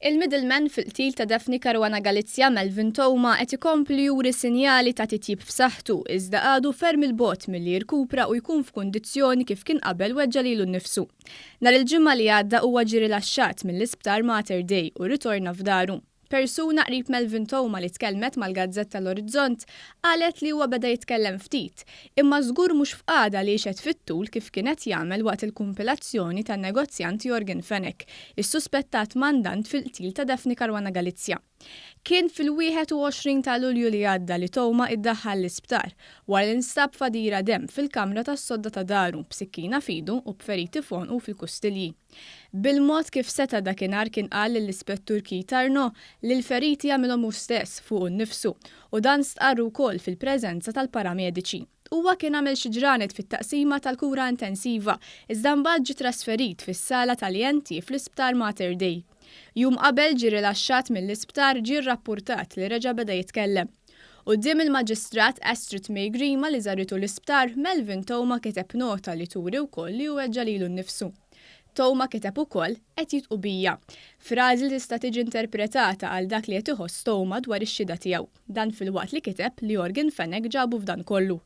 Il-middleman fil-qtil ta' Daphne Caruana Galizia, Melvin Theuma, qed ikompli juri sinjali ta' titjib f'saħħtu, iżda għadu ferm 'il bogħod milli jirkupra u jkun f'kundizzjoni kif kien qabel weġġa' lilu nnifsu. Nhar il-Ġimgħa li għadda huwa ġie rilaxxat mill-Isptar Mater Dei u rritorna f'daru. Persuna qrib Melvin Theuma li tkellmet mal-gazzetta L-Orizzont qalet li huwa beda jitkellem ftit, imma żgur mhux f'qagħda li jixhed fit-tul kif kien qed jagħmel waqt il-kumpilazzjoni tan-negozjant Yorgen Fenech, is-suspettat mandant fil-qtil ta' Daphne Caruana Galizia. Kien fil-21 ta' Lulju li għadda li Theuma iddaħħal l-isptar, wara li nstab f'għadira demm fil-kamra tas-sodda ta' daru, b'sikkina f'idu u b'feriti f'għonqu u fil-kustilji. Bil-mod kif seta' dakinhar kien qal lill-Ispettur Keith Arnaud li l-feriti għamilhom hu stess fuqu nnifsu u dan stqarru wkoll fil-preżenza tal-paramediċi. Huwa kien għamel xi ġranet fit-taqsima tal-kura intensiva iżda mbagħad ġie trasferit fis-sala tal-ENT fl-Isptar Mater Dei. Jum qabel ġie rilaxxat mill-isptar ġie rrappurtat li reġa' beda jitkellem. Quddiem il-Maġistrat Astrid May Grima li żaritu l-isptar, Melvin Theuma kiteb nota li turi wkoll li hu weġġa' lilu nnifsu. Theuma kiteb ukoll, Qed jidqu bija. Frażi li tista' tiġi interpretata għal dak li qed iħoss Theuma dwar ix-xhieda tiegħu. Dan filwaqt li kiteb li Yorgen Fenech ġabu f'dan kollu.